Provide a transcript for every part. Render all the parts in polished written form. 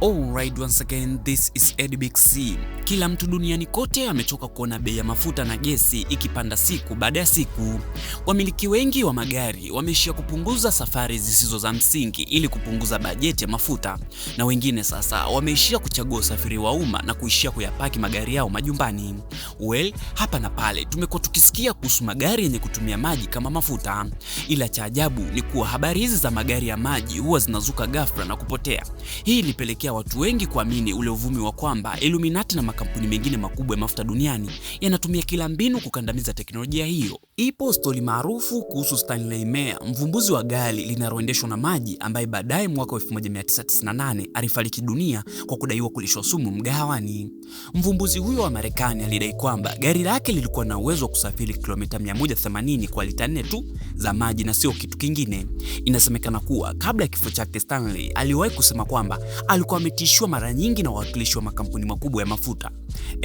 Alright, once again this is Eddie Big C. Kila mtu duniani kote amechoka kuona bei ya mafuta na gesi ikipanda siku baada ya siku. Wamiliki wengi wa magari wameishia kupunguza safari zisizo za msingi ili kupunguza bajeti ya mafuta, na wengine sasa wameishia kuchagua usafiri wa umma na kuishia kuyapaki magari yao majumbani. Well, hapa na pale tumekuwa tukisikia kuhusu magari yenye kutumia maji kama mafuta, ila cha ajabu ni kuwa habari hizi za magari ya maji huwa zinazuka ghafla na kupotea. Hii ilipelekea watu wengi kuamini ule uvumi wa kwamba Illuminati na makampuni mengine makubwa ya mafuta duniani yanatumia kila mbinu kukandamiza teknolojia hiyo. Ipo stori maarufu kuhusu Stanley Meyer, mvumbuzi wa gari linaloendeshwa na maji, ambaye baadaye mwaka 1998 alifariki dunia kwa kudaiwa kulishwa sumu mgahawani. Mvumbuzi huyo wa Marekani alidai kwamba gari lake lilikuwa na uwezo wa kusafiri kilomita 180 kwa lita 4 tu za maji na sio kitu kingine. Inasemekana kuwa kabla ya kifo chake Stanley aliwahi kusema kwamba alikuwa ametishiwa mara nyingi na wawakilishi wa makampuni makubwa ya mafuta.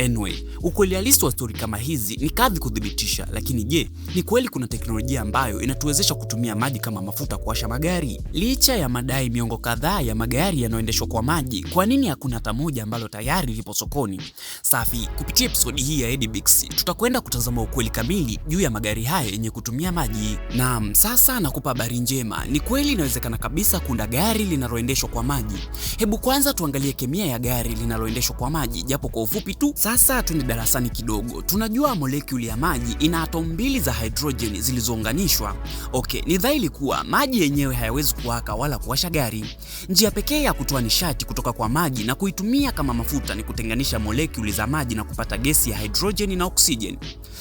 Anyway, ukweli halisi wa stori kama hizi ni kazi kuthibitisha, lakini je, ni kweli kuna teknolojia ambayo inatuwezesha kutumia maji kama mafuta kuwasha magari? Licha ya madai miongo kadhaa ya magari yanayoendeshwa kwa maji, kwa nini hakuna hata moja ambalo tayari lipo sokoni? Safi, kupitia episodi hii ya Edibix tutakwenda kutazama ukweli kamili juu ya magari haya yenye kutumia maji. Naam, sasa nakupa habari njema, ni kweli inawezekana kabisa kuunda gari linaloendeshwa kwa maji. Hebu kwanza tuangalie kemia ya gari linaloendeshwa kwa maji, japo kwa ufupi tu. Sasa twende darasani kidogo. Tunajua molekuli ya maji ina atomu mbili za hydrogen zilizounganishwa. Okay, ni dhahiri kuwa maji yenyewe hayawezi kuwaka wala kuwasha gari. Njia pekee ya kutoa nishati kutoka kwa maji na kuitumia kama mafuta ni kutenganisha molekuli za maji na kupata gesi ya hydrogen na oxygen.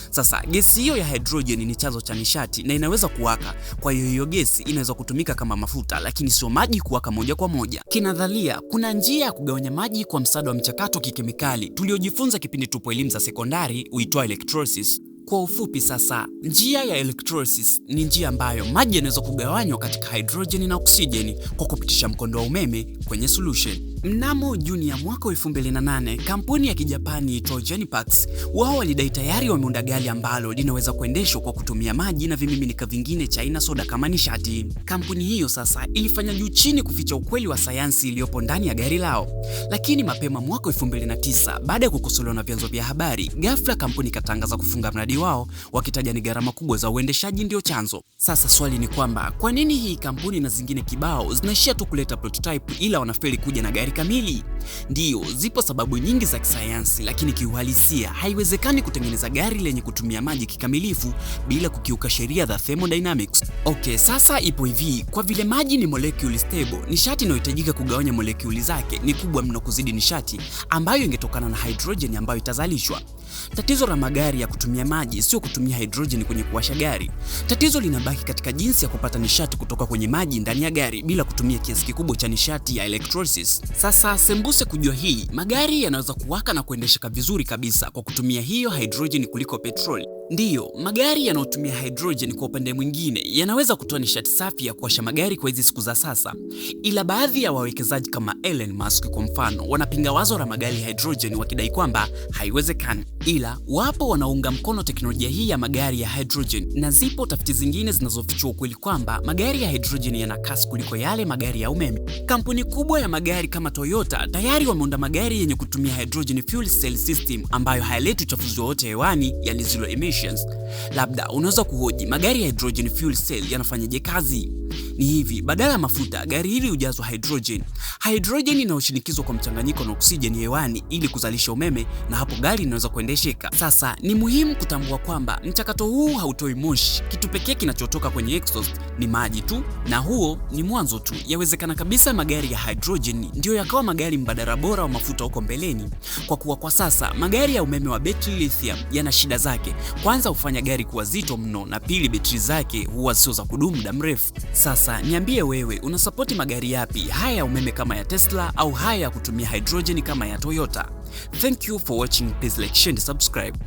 Sasa gesi hiyo ya hydrogen ni chanzo cha nishati na inaweza kuwaka. Kwa hiyo hiyo gesi inaweza kutumika kama mafuta, lakini sio maji kuwaka moja kwa moja. Kinadharia, kuna njia ya kugawanya maji kwa msaada wa mchakato wa kikemikali tuliojifunza kipindi tupo elimu za sekondari uitwao electrolysis. Kwa ufupi sasa, njia ya electrolysis ni njia ambayo maji yanaweza kugawanywa katika hydrogen na oxygen kwa kupitisha mkondo wa umeme kwenye solution. Mnamo Juni ya mwaka 2008, kampuni ya Kijapani iitwayo Genepax wao walidai tayari wameunda gari ambalo linaweza kuendeshwa kwa kutumia maji na vimiminika vingine cha aina soda kama nishati. Kampuni hiyo sasa ilifanya juu chini kuficha ukweli wa sayansi iliyopo ndani ya gari lao. Lakini mapema mwaka 2009, baada ya kukosolewa na vyanzo vya habari, ghafla kampuni ikatangaza kufunga mradi wao, wakitaja ni gharama kubwa za uendeshaji ndio chanzo. Sasa swali ni kwamba kwa nini hii kampuni na zingine kibao zinaishia tu kuleta prototype ila wanafeli kuja na gari kamili? Ndiyo, zipo sababu nyingi za kisayansi, lakini kiuhalisia haiwezekani kutengeneza gari lenye kutumia maji kikamilifu bila kukiuka sheria za thermodynamics. Okay, sasa ipo hivi, kwa vile maji ni molecule stable, nishati inayohitajika kugawanya molekuli zake ni kubwa mno kuzidi nishati ambayo ingetokana na hydrogen ambayo itazalishwa. Tatizo la magari ya kutumia maji sio kutumia hydrogen kwenye kuwasha gari. Tatizo linabaki katika jinsi ya kupata nishati kutoka kwenye maji ndani ya gari bila kutumia kiasi kikubwa cha nishati ya electrolysis. Sasa sembuse kujua hii, magari yanaweza kuwaka na kuendesheka vizuri kabisa kwa kutumia hiyo hydrogen kuliko petroli. Ndiyo, magari yanayotumia hydrogen kwa upande mwingine yanaweza kutoa nishati safi ya kuwasha magari kwa hizi siku za sasa. Ila baadhi ya wawekezaji kama Elon Musk kwa mfano wanapinga wazo la magari ya hydrogen wakidai kwamba haiwezekani. Ila wapo wanaunga mkono teknolojia hii ya magari ya hydrogen, na zipo tafiti zingine zinazofichua ukweli kwamba magari ya hydrogen yana kasi kuliko yale magari ya umeme. Kampuni kubwa ya magari kama Toyota tayari wameunda magari yenye kutumia hydrogen fuel cell system ambayo hayaleti uchafuzi wowote hewani, yani zero emissions. Labda unaweza kuhoji magari ya hydrogen fuel cell yanafanyaje kazi? Ni hivi, badala ya mafuta, gari hili hujazwa hydrogen. Hydrogen inayoshinikizwa kwa mchanganyiko na oksijeni hewani ili kuzalisha umeme, na hapo gari inaweza kuendesheka. Sasa ni muhimu kutambua kwamba mchakato huu hautoi moshi. Kitu pekee kinachotoka kwenye exhaust ni maji tu, na huo ni mwanzo tu. Yawezekana kabisa magari ya hydrogen ndiyo yakawa magari mbadala bora wa mafuta huko mbeleni, kwa kuwa kwa sasa magari ya umeme wa betri lithium yana shida zake. Kwanza hufanya gari kuwa zito mno, na pili betri zake huwa sio za kudumu muda mrefu. Sasa niambie wewe, unasapoti magari yapi, haya ya umeme kama ya Tesla au haya ya kutumia hydrogen kama ya Toyota? Thank you for watching. Please like, share and subscribe.